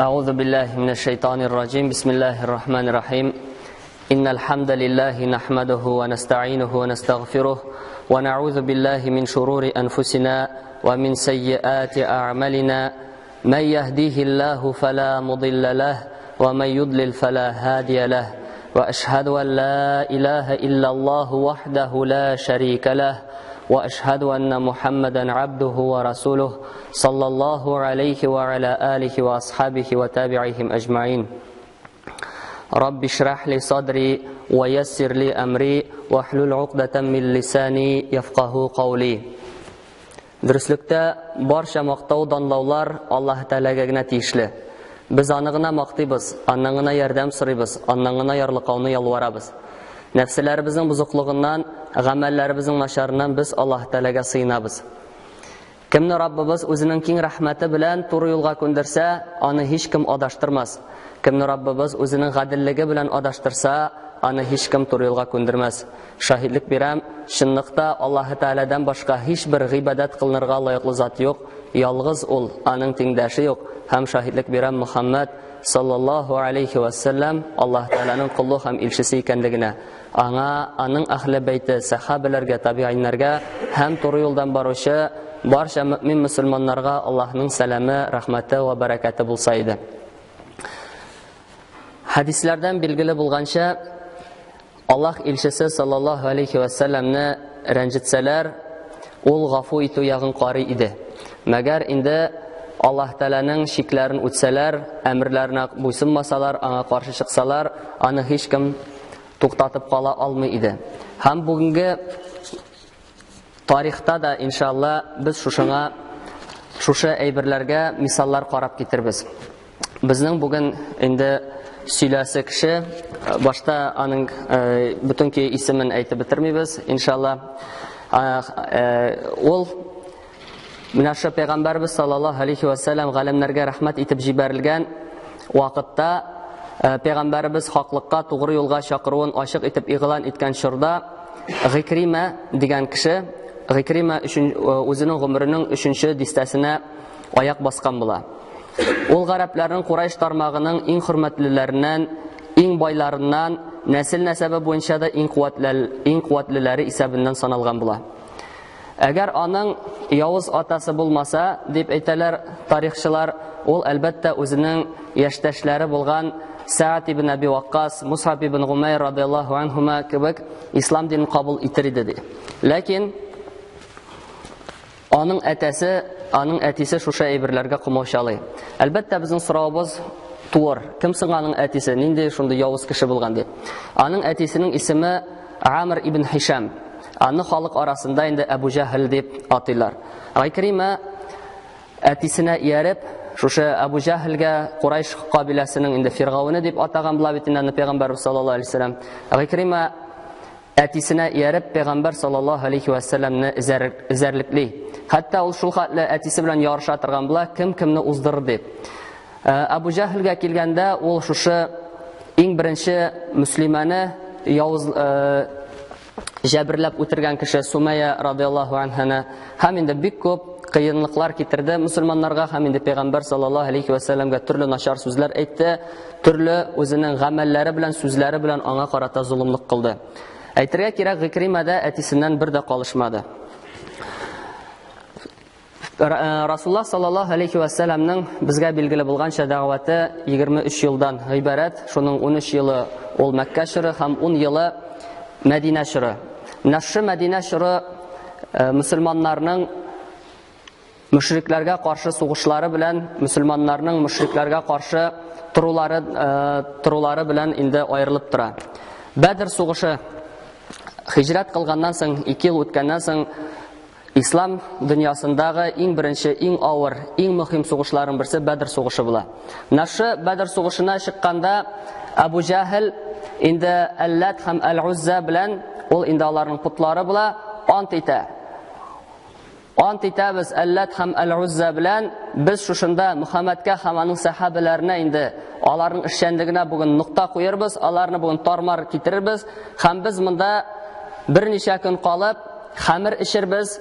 أعوذ بالله من الشيطان الرجيم بسم الله الرحمن الرحيم إن الحمد لله نحمده ونستعينه ونستغفره ونعوذ بالله من شرور أنفسنا ومن سيئات أعمالنا من يهديه الله فلا مضل له ومن يضلل فلا هادي له وأشهد أن لا إله إلا الله وحده لا شريك له وأشهد أن محمدا عبده ورسوله صلى الله عليه وعلى آله وأصحابه وتابعيهم أجمعين رب اشرح لي صدري ويسر لي أمري واحلل عقدة من لساني يفقه قولي. Дөреслектә барча мактау данлаулар Аллаһ Тәгаләгә генә тиешле. Без аны гына мактыйбыз, аннан гына ярдәм сорыйбыз, аннан гына ярлыкауны ялварабыз. Нәфселәребезнең бозыклыгыннан, гамәлләребезнең начарыннан без Аллаһ Тәгаләгә сыенабыз. Кемне Раббыбыз үзенең киң рәхмәте белән туры юлга күндерсә, аны һичкем адаштырмас. Кемне Раббыбыз үзенең гаделлеге белән адаштырса, аны һичкем туры юлга күндермәс. Шаһитлек бирәм, чынлыкта Аллаһы Тәгаләдән башка һичбер гыйбадәт кылынырга лаеклы зат юк, ялгыз ул, аның тиңдәше юк. Һәм шаһитлек бирәм Мөхәммәд саллаллаһу алейхи ва сәлләм Аллаһ Тәгаләнең колы һәм илчесе икәнлегенә. Аңа, аның әһле бәйте, сәхабәләргә, табигыйннәргә һәм туры юлдан баручы барча мөмин мөселманнарга Аллаһның сәламе, рәхмәте ва бәрәкәте булса иде. Хәдисләрдән билгеле булганча, Аллаһ илчесе саллаллаһу алейхи ва сәлләмне рәнҗетсәләр, ул гафу итү ягын карый иде. Мәгәр инде Аллаһ Тәгаләнең чикләрен үтсәләр, әмерләренә буйсынмасалар, аңа каршы чыксалар, аны һичкем туктатып кала алмый иде. Һәм бүгенге тарихта да, иншалла, без шушыңа шушы әйберләргә мисаллар карап китербез. Безнең бүген инде сөйләсе кеше, башта аның бөтенки исемен әйтеп бетермибез, иншалла. Ул менә шул пәйгамбәрбез саллаллаһу алейхи ва саллям галәмнәргә рәхмәт итеп җибәрелгән вакытта пәйгамбәребез хаклыкка, тугры юлга чакыруын ачык итеп игълан иткән чорда Гыйкрима дигән кеше, Гыйкрима өчен үзенең гомеренең өченче дистәсенә аяк баскан була. Ул гарәпләрнең Курайш тармагының иң хөрмәтлеләреннән, иң байларыннан, нәсел нәсәбе буенча да иң куәтле, иң куәтлеләре исәбеннән саналган була. Әгәр аның явыз атасы булмаса, дип әйтәләр тарихчылар, ул әлбәттә үзенең яшьтәшләре булган Сәад ибн Әби Ваккас, Мусаб ибн Гумайр радияллаһу анһума кебек ислам динен кабул итер иде ди. Ләкин аның әтәсе, аның әтисе шушы әйберләргә комаучалый. Әлбәттә, безнең соравыбыз туыр. Кем соң аның әтисе? Нинди шундый явыз кеше булган дип. Аның әтисенең исеме Амр ибн Хишам. Аны халык арасында инде Әбу Җәһел дип атыйлар. Гайкрима әтисенә ияреп, шушы Әбу Җәһелгә Курайш кабиләсенең инде Фиргавене дип атаган була бит инде пәйгамбәр саллаллаһу алейһи вәсәлләм. Гайкрима әтисенә ияреп пәйгамбәр саллаллаһу алейхи вәсәлләмне эзәрлекли. Хәтта ул шул хәтле әтисе белән ярыша торган була, кем кемне уздырыр дип. Әбу Җәһелгә килгәндә ул шушы иң беренче мөслимәне явыз җәберләп үтергән кеше Сумәя радияллаһу анһаны һәм инде бик күп кыенлыклар китерде мөселманнарга һәм инде пәйгамбәр саллаллаһу алейхи вәсәлләмгә төрле начар сүзләр әйтте, төрле үзенең гамәлләре белән, сүзләре белән аңа карата золымлык кылды. Әйтергә кирәк, Гыйкрима да әтисеннән бер дә калышмады. Расуллах саллаллаһу алейхи вәсәлләмнең безгә билгеле булганча дәгъваты 23 елдан гыйбарәт. Шуның 13 елы ул Мәккә чоры һәм 10 елы Мәдинә чоры. Менә шушы Мәдинә чоры мөселманнарның мөшрикләргә каршы сугышлары белән, мөселманнарның мөшрикләргә каршы торулары торулары белән инде аерылып тора. Бәдр сугышы хиҗрәт кылганнан соң, 2 ел үткәннән соң Ислам дөньясындагы иң беренче, иң авыр, иң мөһим сугышларның берсе Бәдр сугышы була. Менә шу Бәдр сугышына чыкканда Әбу Җәһел инде Әлләт һәм Әл-Узза белән ул инде аларның потлары була, ант итә. Ант итәбез Әлләт һәм Әл-Узза белән без шушында Мөхәммәдкә һәм аның сәхабәләренә инде аларның эшчәнлегенә бүген нокта куербыз, аларны бүген тармар китерербез һәм без монда берничә көн калып хәмер эчербез,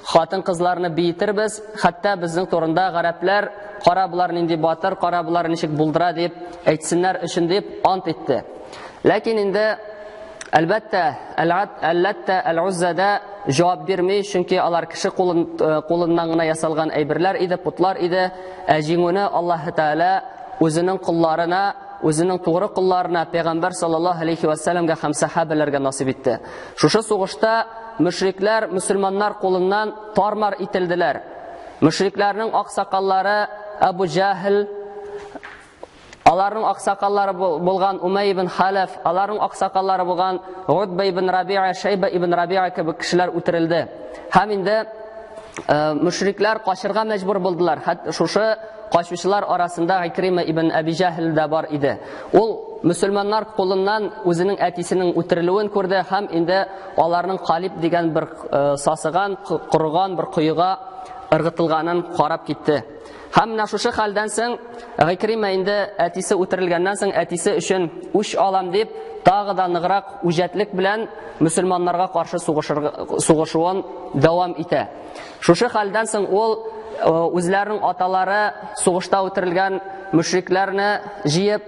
хатын-кызларны биетербез, хәтта безнең турында гарәпләр кара болар нинди батыр, кара болар ничек булдыра дип әйтсеннәр өчен дип ант итте. Ләкин инде әлбәттә, Әлләттә, Әл-Уззада җавап бирми, чөнки алар кеше кулыннан гына ясалган әйберләр иде, путлар иде. Ә җиңүне Аллаһы Тәгалә үзенең колларына, үзенең тугры колларына, пәйгамбәр саллаллаһу алейхи ва сәлламгә һәм сахабәләргә насыйп итте. Шушы сугышта мөшрикләр мөселманнар кулыннан тармар ителделәр. Мөшрикләрнең аксакаллары Абу Җаһл, аларның аксакаллары булган Умай ибн Халаф, аларның аксакаллары булган Утба ибн Рабиа, Шайба ибн Рабиа кебек кешеләр үтерелде. Һәм инде мөшрикләр качырга мәҗбүр булдылар. Хәтта шушы качучылар арасында Икрима ибн Әби Җәһл дә бар иде. Ул мөселманнар кулыннан үзенең әтисенең үтерелүен күрде һәм инде аларның Калиб дигән бер сасыган, корыган бер коега ыргытылганын карап китте. Һәм менә шушы хәлдән соң Гыйкрима инде әтисе үтерелгәннән соң әтисе өчен үч алам дип, тагы да ныграк үҗәтлек белән мөселманнарга каршы сугышуын дәвам итә. Шушы хәлдән соң ул үзләренең аталары сугышта үтерелгән мөшрикләрне җыеп,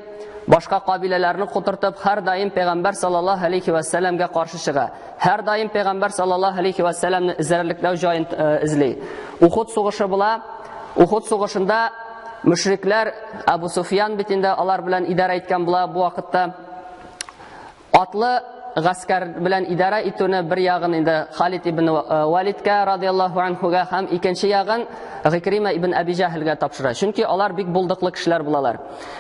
башка кабиләләрне котыртып, һәрдаим пәйгамбәр саллаллаһу алейхи ва сәлламгә каршы чыга. Һәрдаим пәйгамбәр саллаллаһу алейхи ва сәлламне эзәрлекләү җаен эзли. Ухуд сугышы була. Ухуд сугышында мөшрикләр Абу Суфиян бит инде алар белән идарә иткән була бу вакытта. Атлы гаскәр белән идарә итүне бер ягын инде Халид ибн Валидка радияллаһу анхуга һәм икенче ягын Гыйкрима ибн Әби Җәһелгә тапшыра. Чөнки алар бик булдыклы кешеләр булалар.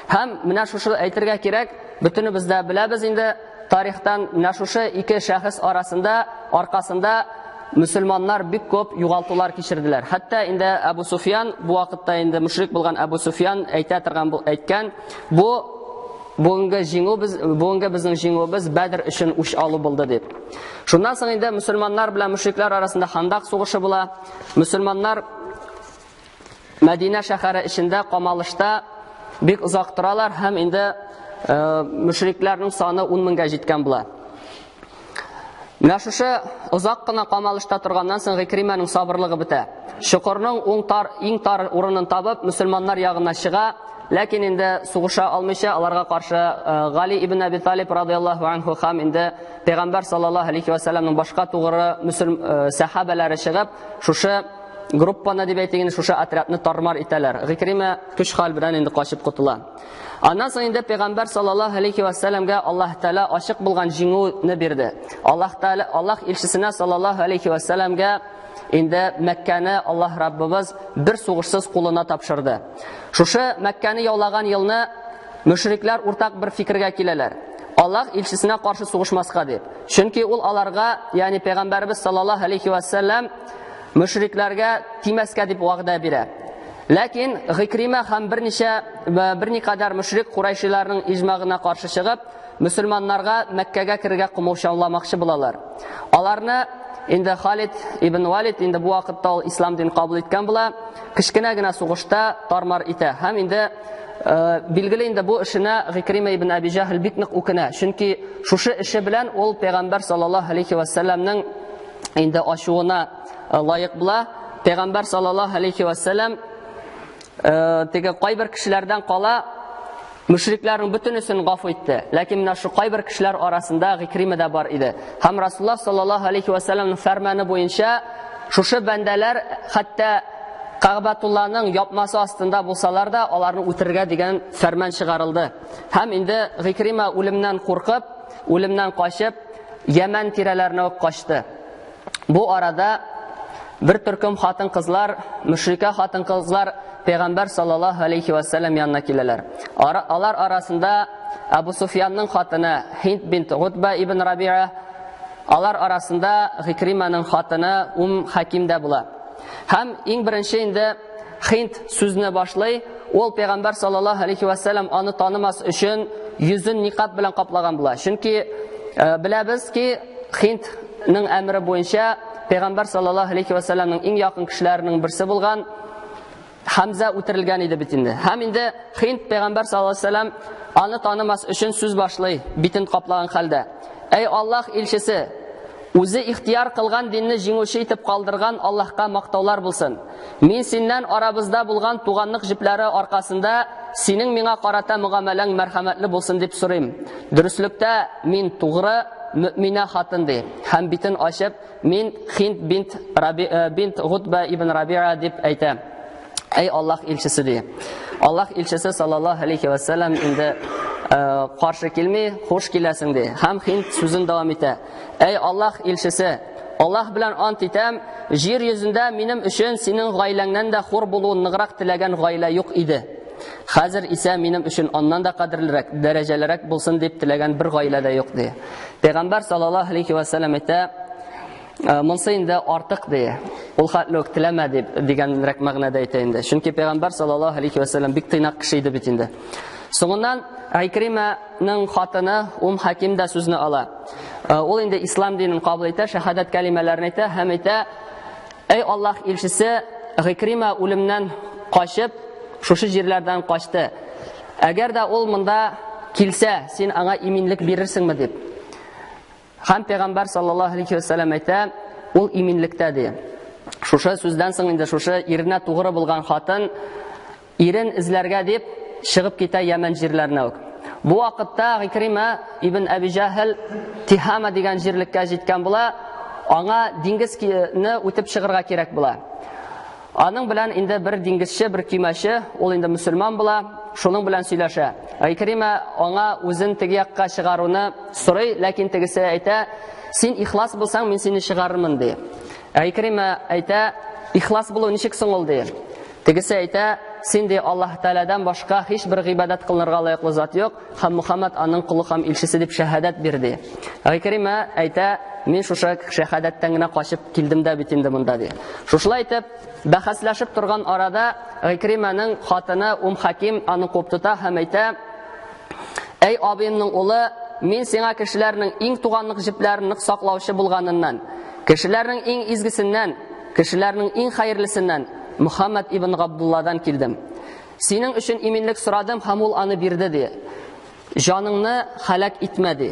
Һәм менә шушы әйтергә кирәк, бөтенебез дә беләбез инде тарихтан менә шушы ике шәхес арасында, аркасында мөселманнар бик күп югалтулар кичерделәр. Хәтта инде Әбу Суфиян, бу вакытта инде мөшрик булган Әбу Суфиян әйтә торган әйткән, бу бүгенге җиңү без бүгенге безнең җиңүебез Бәдр өчен үч алу булды дип. Шуннан соң инде мөселманнар белән мөшрикләр арасында Хандак сугышы була. Мөселманнар Мәдинә шәһәре эчендә камалышта бик озак торалар һәм инде мөшрикләрнең саны 10 меңгә җиткән була. Менә шушы озак кына камалышта торганнан соң Гыйкримәнең сабырлыгы бетә. Чокырның уң тар, иң тар урынын табып, мөселманнар ягына чыга, ләкин инде сугыша алмыйча аларга каршы Гали ибн Әби Талиб радияллаһу анху һәм инде Пәйгамбәр саллаллаһу алейхи ва сәлламның башка тугры мөселм сәхабәләре чыгып, шушы группаны дип әйтик инде, шушы отрядны тармар итәләр. Гыйкримә көч хәл белән инде качып котыла. Аннан соң инде Пәйгамбәр саллаллаһу алейхи ва сәлламгә Аллаһ Тәгалә ачык булган җиңүне бирде. Аллаһ Тәгалә Аллаһ илчесенә саллаллаһу алейхи ва сәлламгә инде Мәккәне Аллаһ Раббыбыз бер сугышсыз кулына тапшырды. Шушы Мәккәне яулаган елны мөшрикләр уртак бер фикергә киләләр. Аллаһ илчесенә каршы сугышмаска дип. Чөнки ул аларга, ягъни Пәйгамбәрбез саллаллаһу алейхи ва сәллам мөшрикләргә тимәскә дип вәгъдә бирә. Ләкин Гыйкрима һәм берничә берникадәр мөшрик курайшиларның иҗмагына каршы чыгып, мөселманнарга Мәккәгә керергә комачауламакчы булалар. Аларны инде Халид ибн Валид инде бу вакытта ул ислам динен кабул иткән була, кечкенә генә сугышта тармар итә һәм инде билгеле инде бу эшенә Гыйкрима ибн Әби Җәһл бик нык үкенә. Чөнки шушы эше белән ул пәйгамбәр саллаллаһу алейхи ва сәлламның инде ачуына лаек була. Пәйгамбәр саллаллаһу алейхи ва сәллам теге кайбер кешеләрдән кала мөшрикләрнең бөтенесен гафу итте. Ләкин менә шу кайбер кешеләр арасында Гыйкрима да бар иде. Һәм Расулуллаһ саллаллаһу алейхи ва сәлламның фәрманы буенча шушы бәндәләр хәтта Кәгъбәтулланың япмасы астында булсалар да, аларны үтерергә дигән фәрман чыгарылды. Һәм инде Гыйкрима үлемнән куркып, үлемнән качып, Йәмән тирәләренә үк качты. Бу арада бер төркем хатын-кызлар, мөшрикә хатын-кызлар Пәйгамбәр саллаллаһу алейхи ва сәлләм янына киләләр. Алар арасында Абу Суфьянның хатыны Һинд бинт Утба ибн Рабиа, алар арасында Гыйкриманың хатыны Ум Хаким дә була. Һәм иң беренче инде Хинд сүзне башлый, ул Пәйгамбәр саллаллаһу алейхи ва сәлләм аны танымас өчен йөзен никаб белән каплаган була. Чөнки беләбез ки, Хиндның әмере буенча Пәйгамбәр саллаллаһу алейхи ва сәлләмнең иң якын кешеләренең берсе булган Хамза үтерелгән иде бит инде. Һәм инде Хинд Пәйгамбәр саллаллаһу алейхи ва сәлләм аны танымас өчен сүз башлый, битен каплаган хәлдә. Әй Аллаһ илчесе, Үзе ихтияр кылган динне җиңүче итеп калдырган Аллаһка мактаулар булсын. Мин синнән арабызда булган туганлык җепләре аркасында синең миңа карата мөгамәләң мәрхәмәтле булсын дип сорыйм. Дөреслектә мин тугры мөэминә хатын ди. Һәм битен ачып, мин Хинд бинт Раби, э, бинт Гутба ибн Рабиа дип әйтә. Әй Аллаһ илчесе ди. Аллаһ илчесе саллаллаһу алейхи ва саллям инде э, каршы килми, хуш киләсең ди. Һәм Хинд сүзен дәвам итә. Әй Аллаһ илчесе, Аллаһ белән ант итәм, җир йөзендә минем өчен синең гаиләңнән дә хур булуын ныграк теләгән гаилә юк иде. Хәзер исә минем өчен аннан да кадерлерәк, дәрәҗәлерәк булсын дип теләгән бер гаилә дә юк ди. Пәйгамбәр саллаллаһу алейхи ва саллям әйтә, «Э, монсы инде артык ди. Ул хәтле үк теләмә дип дигәнрәк мәгънәдә әйтә инде. Чөнки пәйгамбәр саллаллаһу алейхи ва саллям бик тыйнак кеше иде бит инде. Соңыннан Икриманың хатыны Ум Хаким да сүзне ала. Э, ул инде ислам динен кабул итә, шәһадәт кәлимәләрен әйтә һәм әйтә: "Әй Аллаһ илчесе, Икрима үлемнән качып, шушы җирләрдән качты. Әгәр дә ул монда килсә, син аңа иминлек бирерсеңме?" дип. Һәм пәйгамбәр саллаллаһу алейхи вәсәләм әйтә, ул иминлектә ди. Шушы сүздән соң инде шушы иренә тугры булган хатын ирен эзләргә дип чыгып китә Йәмән җирләренә үк. Бу вакытта Гикрима ибн Әби Җәһел Тихама дигән җирлеккә җиткән була, аңа диңгезне үтеп чыгырга кирәк була. Аның белән инде бер диңгезче, бер көймәче, ул инде мөселман була, шуның белән сөйләшә. Гикрима аңа үзен теге якка чыгаруны сорый, ләкин тегесе әйтә, син ихлас булсаң, мин сине чыгарырмын, ди. Гикрима әйтә, ихлас булу ничек соң ул, ди. Тегесе әйтә, син ди Аллаһ Тәгаләдән башка һичбер гыйбадәт кылынырга лаеклы зат юк, һәм Мухаммад аның колы һәм илчесе дип шәһадәт бир ди. Гыйкрима әйтә, мин шушы шәһадәттән генә качып килдем дә бит инде монда ди. Шушылай итеп, бәхәсләшеп торган арада Гыйкриманың хатыны Ум Хаким аны куып тота һәм әйтә, Әй абыемның улы, мин сиңа кешеләрнең иң туганлык җепләрен нык саклаучы булганыннан, кешеләрнең иң изгесеннән, кешеләрнең иң хәерлесеннән, Мөхәммәд ибн Габдулладан килдем. Синең өчен иминлек сорадым һәм ул аны бирде ди. Җаныңны һәлак итмә ди.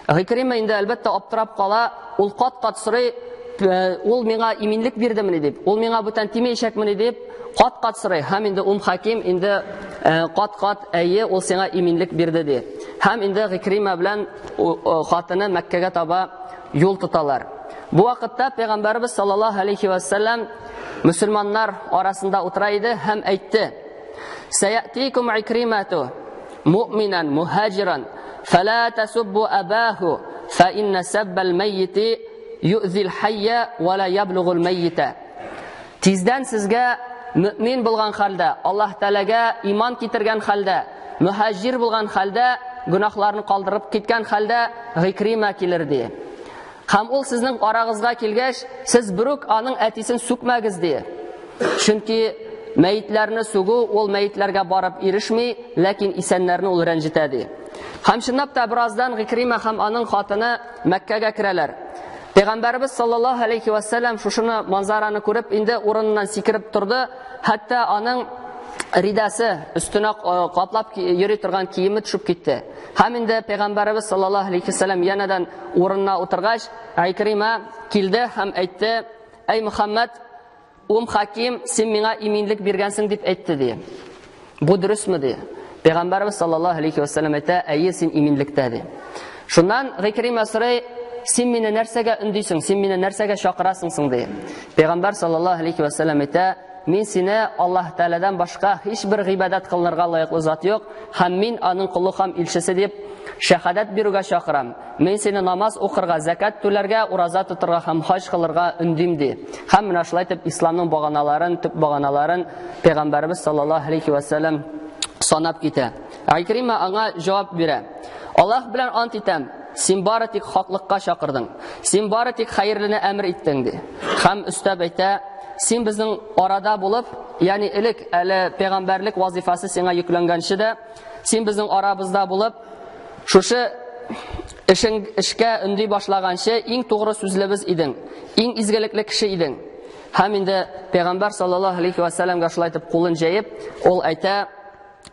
Гыйкрима инде әлбәттә аптырап кала, ул кат-кат сорый, «Э, ул миңа иминлек бирдемени дип, ул миңа бүтән тимәячәкмени дип, кат-кат сорый. Һәм инде Ум Хаким инде э, кат-кат әйе, ул сиңа иминлек бирде ди. Һәм инде Гыйкрима белән хатыны Мәккәгә таба юл тоталар. Бу вакытта Пәйгамбәрбез саллаллаһу алейхи ва саллям мөселманнар арасында утыра иде һәм әйтте: "Саятикум Икримату му'минан мухаҗиран фала тасуббу абаху фа инна саббал маййити ю'зил хайя ва ла яблугул маййита". Тиздән сезгә мөмин булган хәлдә, Аллаһ Тәгаләгә иман китергән хәлдә, мөхаҗир булган хәлдә, гөнаһларын калдырып киткән хәлдә Гыйкрима килер ди. Һәм ул сезнең арагызга килгәч, сез берүк аның әтисен сүкмәгез ди. Чөнки мәетләрне сүгү ул мәетләргә барып ирешми, ләкин исәннәрне ул рәнҗетә ди. Һәм чынлап та бераздан Гыйкрима һәм аның хатыны Мәккәгә керәләр. Пәйгамбәребез саллаллаһу алейхи ва саллям шушыны манзараны күреп, инде урыныннан сикереп торды, хәтта аның ридасы өстенә э, каплап йөри торган киеме төшеп китте. Һәм инде пәйгамбәребез саллаллаһу алейхи ва саллям янәдән урынына утыргач, Айкрима килде һәм әйтте: "Әй Мөхәммәд, Ум Хаким, син миңа иминлек биргәнсең дип әйтте ди. Бу дөресме ди? Пәйгамбәрбез саллаллаһу алейхи ва саллям әйтә, әйе, син иминлектә ди. Шуннан Гыйкрима сорый, син мине нәрсәгә өндисең, син мине нәрсәгә чакырасың соң ди. Пәйгамбәр саллаллаһу алейхи ва саллям әйтә, мин сине Аллаһ Тәгаләдән башка һичбер гыйбадәт кылынырга лаеклы зат юк, һәм мин аның колы һәм илчесе дип шәһадәт бирүгә чакырам. Мин сине намаз укырга, зәкят түләргә, ураза тотырга һәм хаҗ кылырга өндим ди. Һәм менә шулай итеп исламның баганаларын, төп баганаларын пәйгамбәребез саллаллаһу алейхи ва саллям санап китә. Айкрима аңа җавап бирә. Аллаһ белән ант итәм, син бары тик хаклыкка чакырдың. Син бары тик хәерлене әмер иттең ди. Һәм өстәп әйтә, син безнең арада булып, ягъни элек әле пәйгамбәрлек вазифасы сиңа йөкләнгәнче дә, син безнең арабызда булып, Шушы эшең эшкә өнди башлаганчы иң тугры сүзлебез идең, иң изгелекле кеше идең. Һәм инде Пәйгамбәр саллаллаһу алейхи ва сәлламгә шулай итеп кулын җәеп, ул әйтә: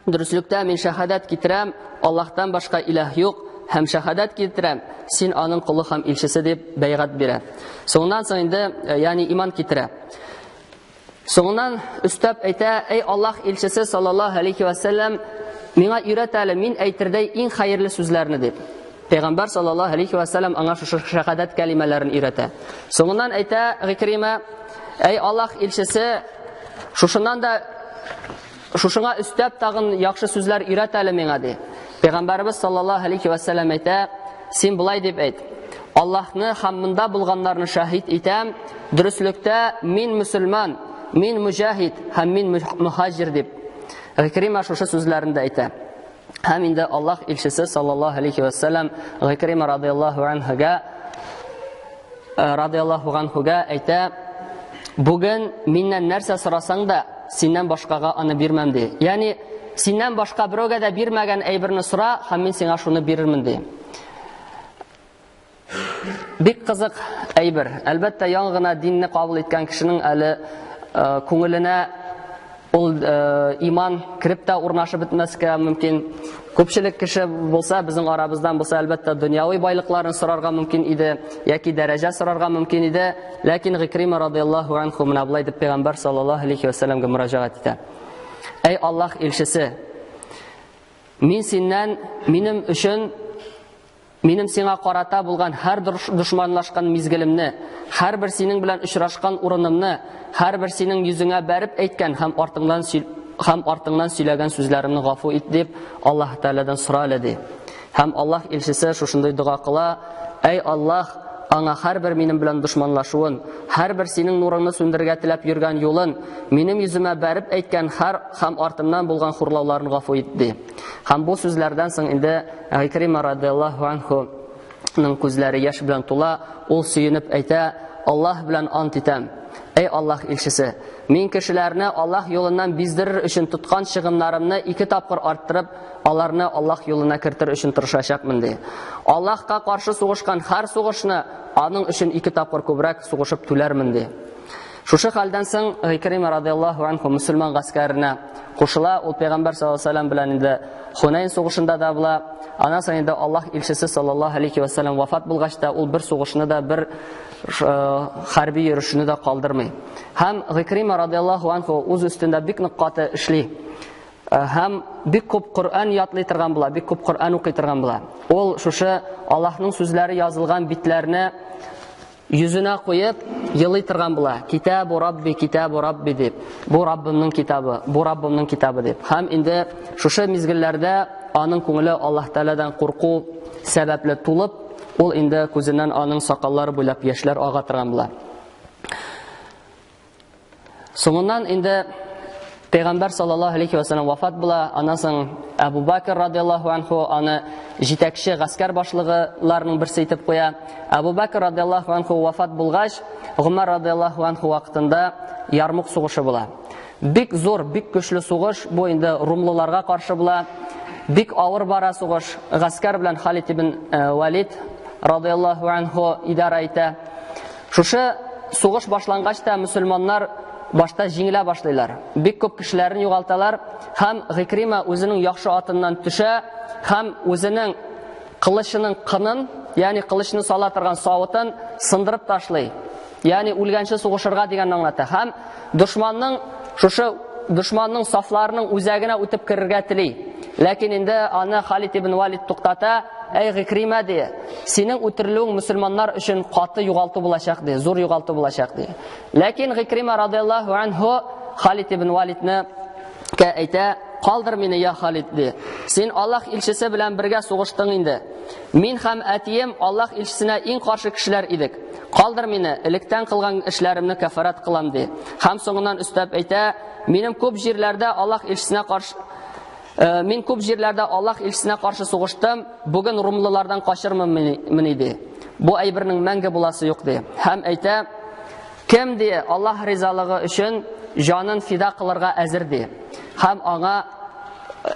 "Дөреслектә мин шәһадәт китерәм, Аллаһтан башка илаһ юк һәм шәһадәт китерәм, син аның колы һәм илчесе дип бәйгать бирә. Соңыннан соң инде, ягъни иман китерә. Соңыннан өстәп әйтә, әй Аллаһ илчесе саллаллаһу алейхи ва сәлләм, миңа өйрәт әле мин әйтердәй иң хәерле сүзләрне дип. Пәйгамбәр саллаллаһу алейхи ва сәлләм аңа шушы шәһадәт кәлимәләрен өйрәтә. Соңыннан әйтә Гыйкрима, әй Аллаһ илчесе, шушыннан да шушыңа өстәп тагын яхшы сүзләр өйрәт әле миңа ди. Пәйгамбәребез саллаллаһу алейхи ва сәлләм әйтә, син болай дип әйт. Аллаһны һәм монда булганнарны шаһит итәм, дөреслектә мин мөселман, мин мөҗаһид һәм мин мөхаҗир дип. Гыйкрима шушы сүзләрен дә әйтә. Һәм инде Аллаһ илчесе саллаллаһу алейхи ва сәлләм Гыйкрима радияллаһу анһуга радияллаһу анһуга әйтә, бүген миннән нәрсә сорасаң да, синнән башкага аны бирмәм ди. Ягъни синнән башка берәүгә дә бирмәгән әйберне сора, һәм мин сиңа шуны бирермен ди. Бик кызык әйбер. Әлбәттә, яңа гына динне кабул иткән кешенең әле күңеленә ул иман кереп тә урнашып бетмәскә мөмкин. Күпчелек кеше булса, безнең арабыздан булса, әлбәттә, дөньяви байлыкларын сорарга мөмкин иде, яки дәрәҗә сорарга мөмкин иде. Ләкин Гыйкрима радияллаһу анху менә болай дип пәйгамбәр саллаллаһу алейхи ва сәлләмгә мөрәҗәгать итә. Әй Аллаһ илчесе, мин синнән минем өчен Минем сиңа карата булган һәр дошманлашкан мизгелемне, һәрбер синең белән очрашкан урынымны, һәрбер синең йөзеңә бәреп әйткән һәм артыңнан һәм артыңнан сөйләгән сүзләремне гафу ит дип Аллаһ Тәгаләдән сора әле ди. Һәм Аллаһ илчесе шушындый дога кыла: Әй Аллаһ, аңа һәрбер минем белән дошманлашуын, һәрбер синең нурыңны сүндерергә теләп йөргән юлын, минем йөземә бәреп әйткән һәр һәм артымнан булган хурлауларын гафу ит ди. Һәм бу сүзләрдән соң инде Гыйкрима радияллаһу анһуның күзләре яшь белән тула, ул сөенеп әйтә, Аллаһ белән ант итәм. Әй Аллаһ илчесе, мин кешеләрне Аллаһ юлыннан биздерер өчен тоткан чыгымнарымны ике тапкыр арттырып, аларны Аллаһ юлына кертер өчен тырышачакмын, ди. Аллаһка каршы сугышкан һәр сугышны аның өчен ике тапкыр күбрәк сугышып түләрмен, ди. Шушы хәлдән соң Гыйкрима радияллаһу анху мөселман гаскәренә кушыла. Ул пәйгамбәр саллаллаһу алейһи вәсәлләм белән инде Хунайн сугышында да була. Аннан соң инде Аллаһ илчесе саллаллаһу алейһи вәсәлләм вафат булгач та ул бер сугышны да, бер хәрби йөрешне дә калдырмый. Һәм Гыйкрима радияллаһу анху үз өстендә бик нык каты эшли. Һәм бик күп Коръән ятлый торган була, бик күп Коръән укый торган була. Ул шушы Аллаһның сүзләре язылган битләрне йөзенә куеп елый торган була. Китабу Рабби, китабу Рабби дип. Бу Раббымның китабы, бу Раббымның китабы дип. Һәм инде шушы мизгелләрдә аның күңеле Аллаһ Тәгаләдән курку сәбәпле тулып, ул инде күзеннән аның сакаллары буйлап яшьләр ага торган була. Соңыннан инде Пәйгамбәр саллаллаһу алейхи ва саллям вафат була. Аннан соң Әбу Бакр радияллаһу анху аны җитәкче гаскәр башлыгыларның берсе итеп куя. Әбу Бакр радияллаһу анху вафат булгач, Гомәр радияллаһу анху вакытында Ярмук сугышы була. Бик зур, бик көчле сугыш, бу инде румлыларга каршы була. Бик авыр бара сугыш. Гаскәр белән Халид ибн Валид радияллаһу анху идара итә. Шушы сугыш башлангач та мөселманнар башта җиңелә башлыйлар. Бик күп кешеләрен югалталар һәм Гыйкрима үзенең яхшы атыннан төшә һәм үзенең кылычының кынын, ягъни кылычны сала торган савытын сындырып ташлый. Ягъни үлгәнче сугышырга дигәнне аңлата. Һәм дошманның шушы дошманның сафларының үзәгенә үтеп керергә тели. Ләкин инде аны Халид ибн Валид туктата, Әй Гыйкрима ди, синең үтерелүең мөселманнар өчен каты югалту булачак ди, зур югалту булачак ди. Ләкин Гыйкрима радияллаһу анһу Халид ибн Валидны кә әйтә, калдыр мине, я Халид ди. Син Аллаһ илчесе белән бергә сугыштың инде. Мин һәм әтием Аллаһ илчесенә иң каршы кешеләр идек. Калдыр мине, электән кылган эшләремне кәфарат кылам ди. Һәм соңыннан өстәп әйтә, минем күп җирләрдә Аллаһ илчесенә каршы Мин күп җирләрдә Аллаһ илчесенә каршы сугыштым, бүген румлылардан качырмын ди. Бу әйбернең мәңге буласы юк ди. Һәм әйтә, кем ди Аллаһ ризалыгы өчен җанын фида кылырга әзер ди. Һәм аңа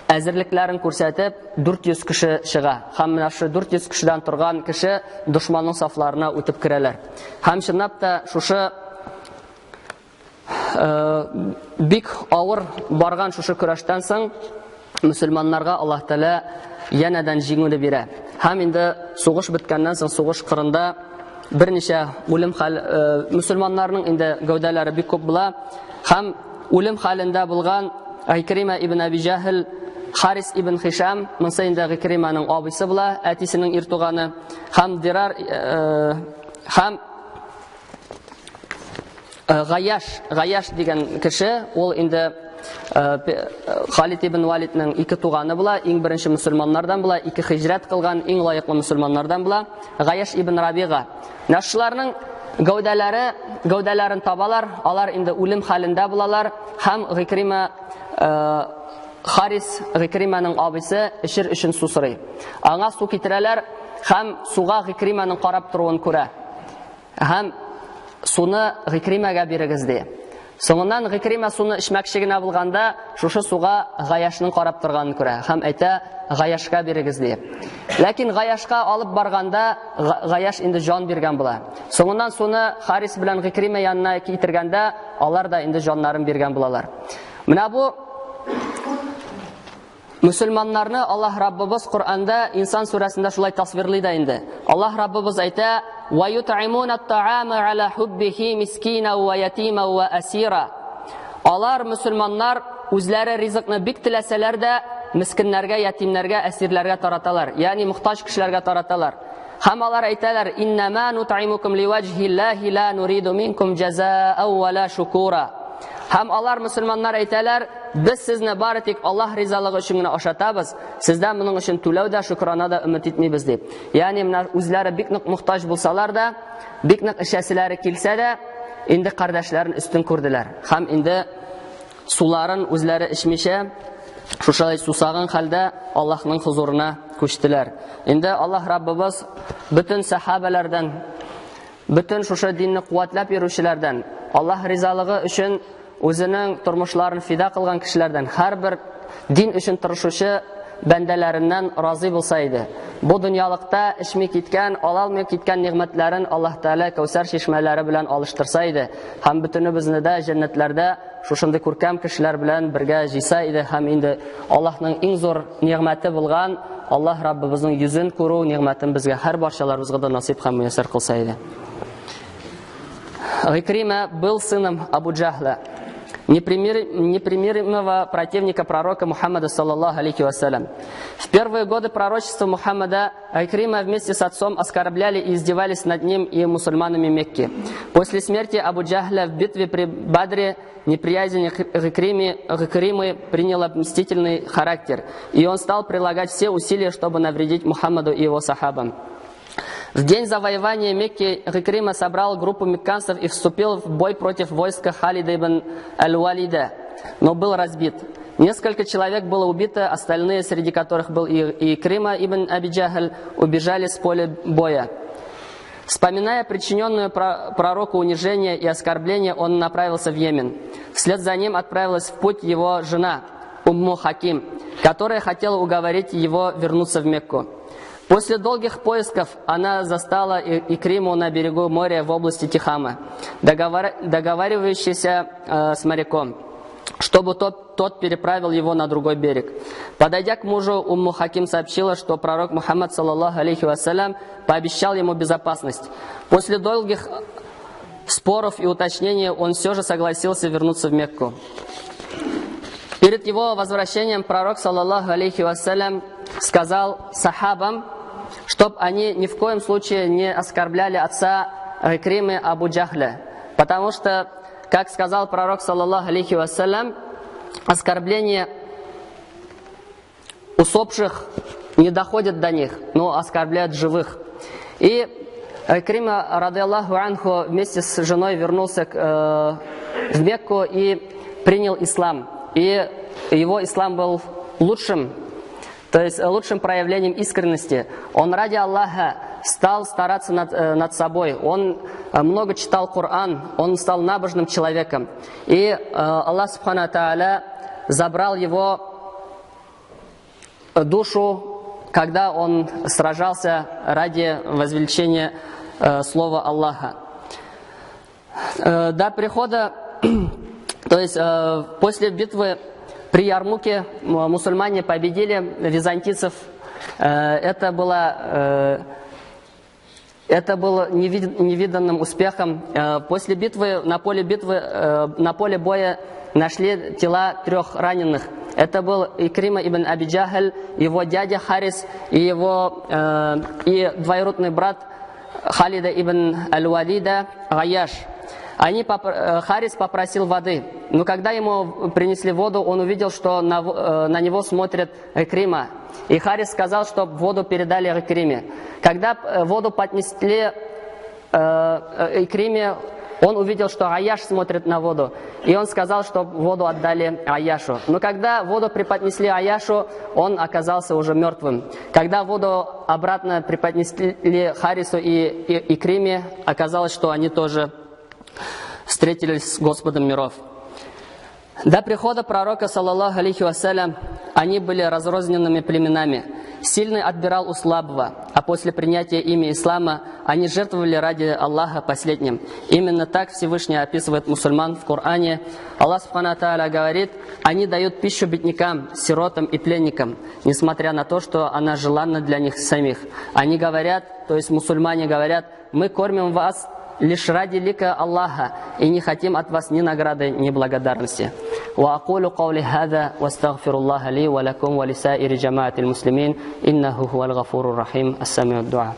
әзерлекләрен күрсәтеп 400 кеше чыга. Һәм менә шушы 400 кешедән торган кеше дошманның сафларына үтеп керәләр. Һәм чынлап та шушы бик авыр барган шушы көрәштән соң мөселманнарга Аллаһ Тәгалә янәдән җиңүне бирә. Һәм инде сугыш беткәннән соң сугыш кырында берничә үлем хәл мөселманнарның инде гәүдәләре бик күп була. Һәм үлем хәлендә булган Гыйкрима ибн Әби Җәһел, Харис ибн Хишам, монысы инде Гыйкриманың абыйсы була, әтисенең ир туганы, һәм Дирар һәм Гаяш, Гаяш дигән кеше, ул инде Халид ибн Валидның ике туганы була, иң беренче мөселманнардан була, ике хиҗрәт кылган иң лаеклы мөселманнардан була. Гаяш ибн Рабига. Нашыларның гәүдәләре, гәүдәләрен табалар, алар инде үлем хәлендә булалар һәм Гыйкрима Харис Гыйкриманың абыйсы эчер өчен су сорый. Аңа су китерәләр һәм суга Гыйкриманың карап торуын күрә. Һәм суны Гыйкримәгә бирегез ди. Соңыннан Гыйкримә суны эчмәкче генә булганда, шушы суга Гаяшның карап торганын күрә һәм әйтә, Гаяшка бирегез ди. Ләкин Гаяшка алып барганда Гаяш инде җан биргән була. Соңыннан суны Харис белән Гыйкримә янына китергәндә, алар да инде җаннарын биргән булалар. Менә бу Мөселманнарны Аллаһ Раббыбыз Коръәндә Инсан сүрәсендә шулай тасвирлый да инде. Аллаһ Раббыбыз әйтә: "Ва ютъимуна ат-таама аля хуббихи мискина ва ятима ва асира". Алар мөселманнар үзләре ризыкны бик теләсәләр дә, мескеннәргә, ятимнәргә, әсирләргә тараталар, ягъни мохтаҗ кешеләргә тараталар. Һәм алар әйтәләр: "Иннама нутъимукум ливаҗһиллаһи ла нуриду минкум җазаа ва ла шукура". Һәм алар мөселманнар әйтәләр: "Без сезне бары тик Аллаһ ризалыгы өчен генә ашатабыз, сездән моның өчен түләү дә, шөкрана да өмет итмибез" дип. Ягъни менә үзләре бик нык мохтаҗ булсалар да, бик нык эчәселәре килсә дә, инде кардәшләрен өстен күрделәр. Һәм инде суларын үзләре эчмичә, шушылай сусаган хәлдә Аллаһның хузурына күчтеләр. Инде Аллаһ Раббыбыз бөтен сахабәләрдән, бөтен шушы динне куәтләп йөрүчеләрдән, Аллаһ ризалыгы өчен үзенең тормышларын фида кылган кешеләрдән, һәрбер дин өчен тырышучы бәндәләреннән разый булса иде. Бу дөньялыкта эчми киткән, ала алмый киткән нигъмәтләрен Аллаһ Тәгалә Кәүсәр чишмәләре белән алыштырса иде һәм бөтенебезне дә җәннәтләрдә шушындый күркәм кешеләр белән бергә җыйса иде һәм инде Аллаһның иң зур нигъмәте булган Аллаһ Раббыбызның йөзен күрү нигъмәтен безгә һәр барчаларыбызга да насыйп һәм мөяссәр кылса иде. Гыйкрима был сыном Абу Джахля, непримиримого противника пророка Мухаммада, саллаллаху алейхи вассалям. В первые годы пророчества Мухаммада Икрима вместе с отцом оскорбляли и издевались над ним и мусульманами Мекки. После смерти Абу Джахля в битве при Бадре неприязнь Икримы приняла мстительный характер, и он стал прилагать все усилия, чтобы навредить Мухаммаду и его сахабам. В день завоевания Мекки Икрима собрал группу мекканцев и вступил в бой против войска Халида ибн Аль-Валида, но был разбит. Несколько человек было убито, остальные, среди которых был и Икрима ибн Аби Джахль, убежали с поля боя. Вспоминая причиненную пророку унижение и оскорбление, он направился в Йемен. Вслед за ним отправилась в путь его жена, Умму Хаким, которая хотела уговорить его вернуться в Мекку. После долгих поисков она застала Икриму на берегу моря в области Тихама, договаривающийся с моряком, чтобы тот переправил его на другой берег. Подойдя к мужу, Умму Хаким сообщила, что пророк Мухаммад, саллаллаху алейхи вассалям, пообещал ему безопасность. После долгих споров и уточнений он все же согласился вернуться в Мекку. Перед его возвращением пророк, саллаллаху алейхи вассалям, сказал сахабам, чтоб они ни в коем случае не оскорбляли отца Икримы Абу Джахля. Потому что, как сказал пророк, саллаллаху алейхи вассалям, оскорбление усопших не доходит до них, но оскорбляют живых. И Икрима, радиаллаху анху, вместе с женой вернулся в Мекку и принял ислам. И его ислам был лучшим, то есть лучшим проявлением искренности. Он ради Аллаха стал стараться над собой. Он много читал Коран, он стал набожным человеком. И Аллах Субхану Тааля забрал его душу, когда он сражался ради возвеличения слова Аллаха. До прихода, то есть после битвы при Ярмуке мусульмане победили византийцев. Это было невиданным успехом. После битвы, на поле битвы, на поле боя нашли тела 3 раненых. Это был Икрима ибн Аби Джахль, его дядя Харис и его и двоюродный брат Халида ибн Аль-Валида Гаяш. Харис попросил воды, но когда ему принесли воду, он увидел, что на него смотрит Икрима. И Харис сказал, чтобы воду передали Икриме. Когда воду поднесли Икриме, он увидел, что Аяш смотрит на воду, и он сказал, чтобы воду отдали Аяшу. Но когда воду преподнесли Аяшу, он оказался уже мертвым. Когда воду обратно преподнесли Харису и Икриме, оказалось, что они тоже встретились с Господом миров. До прихода пророка, саллаллаху алейхи вассалям, они были разрозненными племенами. Сильный отбирал у слабого, а после принятия ими ислама они жертвовали ради Аллаха последним. Именно так Всевышний описывает мусульман в Коране. Аллах субхану ва тааля говорит: они дают пищу беднякам, сиротам и пленникам, несмотря на то, что она желанна для них самих. Они говорят, то есть мусульмане говорят: мы кормим вас лишь ради лика Аллаха и не хотим от вас ни награды, ни благодарности. وأقول قولي هذا واستغفر الله لي ولكم ولسائر جماعة المسلمين إنه هو الغفور الرحيم السميع الدعاء.